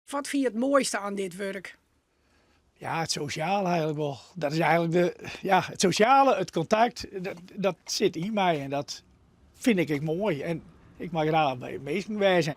Wat fyn je it moaiste oan dit wurk? Ja, it sosjale eigenlik wol. Dat is eigenlik de, ja, it sosjale, it kontakt, dat, dat sit yn my en dat fyn ik ek moai. En ik mei graach by minsken wêze.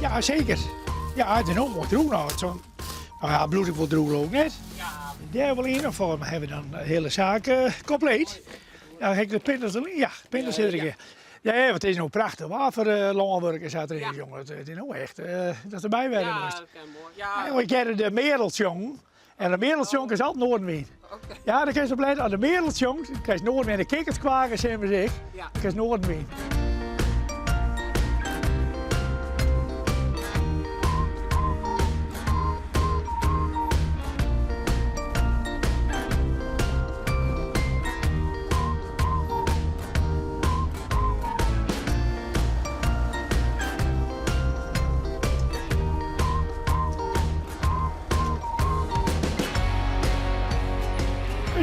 Ja, seker. Ja, it is no moai drûch noch. Zo'n, no ja, bliuwt ek wol drûch leau ik net. Dêr wol yn, of foar hawwe we dan de hiele saak eh, kompleet. Ja, ha ik de pinters der ja, de pinters sitte der. Ja, ja, want it is no prachtich waar foar uh, lânwurk en sa der is, jonge. It is no echt uh, dat derby wêze moast. Ja, ja, ik hearde de merel sjongen. En de merel sjongt is altyd noardenwyn. Ja, dêr kinst op lette. As de merel sjongt, krijst noardenwyn. De kikkers kwaken, sizze se ek. Ja. Krijst noardenwyn.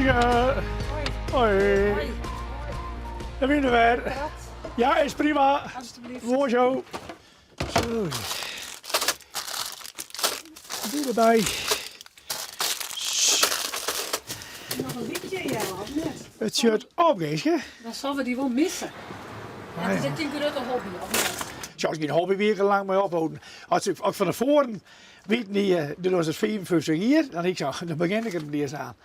Ja. Hoi. Daar binne we wer. Ja, is prima. Alsjeblieft. Moai zo. Zo. Die erbij. Noch in bytsje, Jelle, of net? It sjocht op, Geeske. Dan sille we dy wol misse. Ja, it is ek dyn grutte hobby, of net? Sjoch, as it gjin hobby wie, ik der lang mei opholden. As ik fan tefoaren witten hie, doe was it 55 jier, dan hie ik sein, dan begjin ik der net iens aan.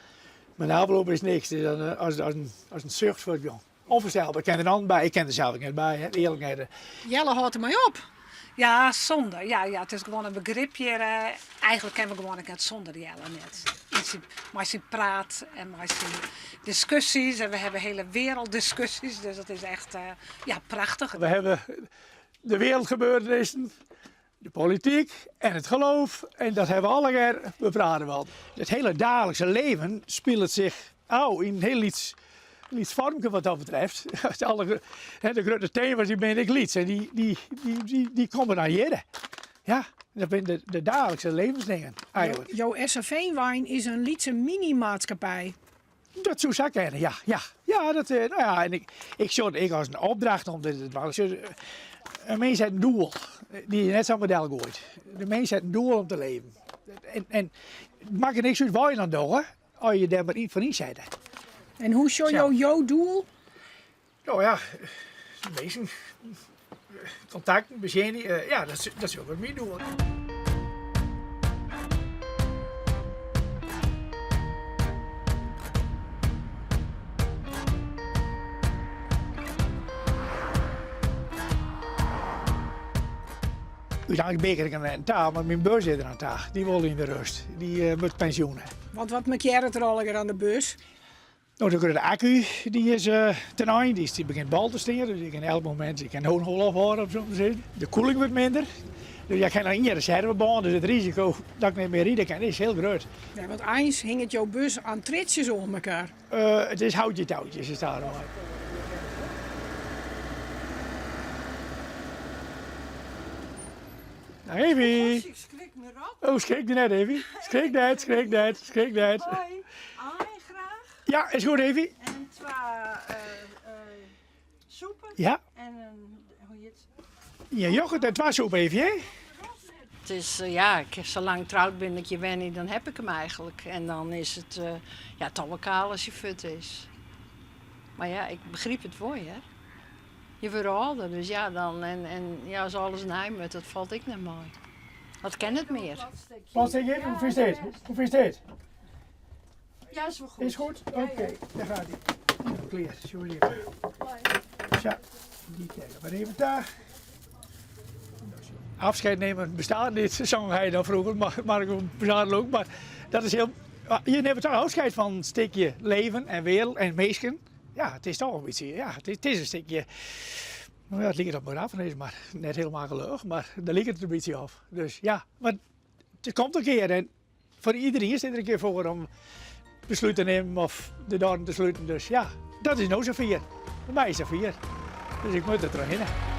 Mar de afloop is niks, dus dan, as, as, in, as in sucht foar it jong. Onvoorstelbaar, ik kin der dan by, ik kin der sels ek net by, hè, earlik net. Jelle hâldt der mei op. Ja, zonde. Ja, ja, it is gewoan in begrip hjir. Eigenlik kinne we gewoan ek net sûnder Jelle net. Yn syn, mei syn praat en mei syn diskusjes en we hawwe hiele werelddiskusjes, dus dat is echt ja, prachtich. We hawwe de wereldgebeurtenissen, de polityk en it geloof en dat hawwe we allegear bepraten wel. It hiele daaglikse leven spilet sich ôf yn in hiel lyts, lyts foarmke wat dat betreft. Alle, de grutte tema's dy binne ek lyts en dy, dy, dy, dy, dy komme dan hjirre. Ja, dat binne de, de daaglikse levensdingen eigenlik. Jo SRV-wein is in lytse mini-maatskippij. Dat soe sa kinne, ja. Ja, ja, dat, eh, nou ja, en ik, ik sjoch it ek as in opdracht om dit te dwaan. Sjoch, in mins hat in doel, dy't je net samar delgoait. De mins hat in doel om te leven. En, en it makket niks út wat je dan dogge, as je dêr mar yn foar ynsette. En hoe sjogge jo jo doel? No ja, minsken, kontakten, besjen, ja, dat, dat is wol myn doel. Uteinlik bin ik der net ta, mar myn bus is der oan ta. Dy wol yn de rust. Dy moat pensjoen. Want wat mankearret der allegear oan de bus? No, de grutte akku dy is ten ein, dy begjint bal te stean, dus ik kin elk momint, ik kin no noch wol ophâlde om sa te sizzen. De koeling wurdt minder, dus ja, ik ha noch ien reservebân, dus it risiko dat ik net mear ride kin is hiel grut. Ja, want eins hinget jo bus oan triedsjes oan mekoar. It is houtje touwtjes is daar oan. Dag Evie. Ik skrik my rot. Oh, skrik dy net Evie. Skrik net, skrik net, skrik net. Hoi. Aai graach. Ja, is goed Evie. En twa soepen. Ja. En in, hoe hjit se? Ja, yoghurt en twa soep Evie, hè? Het is, ja, ik, salang troud bin ik hjir wenje, dan heb ik hem eigenlijk. En dan is it, ja, toch wol kaal as hy fuort is. Mar ja, ik begryp it wol, hear. Je wurde âlder, dus ja, dan, en, en ja, as alles nij moat, dat falt ek net mei. Dat kin net mear. Wat zeg je? Hoe fynst dit? Hoe fynst dit? Ja, is wol goed. Is goed? Oké, dêr giet hy. Klear, sorry. Sa, dy krije we even ta. Afscheid nemen bestaat niet, zong hij dan vroeger, maar, maar bestaat ook. Maar dat is heel, je neemt toch afscheid van een stukje leven en wereld en mensen. Ja, it is toch in bytsje, ja, it is in stikje, no ja, it liket op begraffenis, mar net helemaal gelukkich, mar dêr liket it in bytsje op. Dus ja, mar it komt in kear en foar iederien stiet der in kear foar om beslút te nimmen of de doarren te sluten. Dus ja, dat is no safier. By my is safier. Dus ik moat der trochhinne.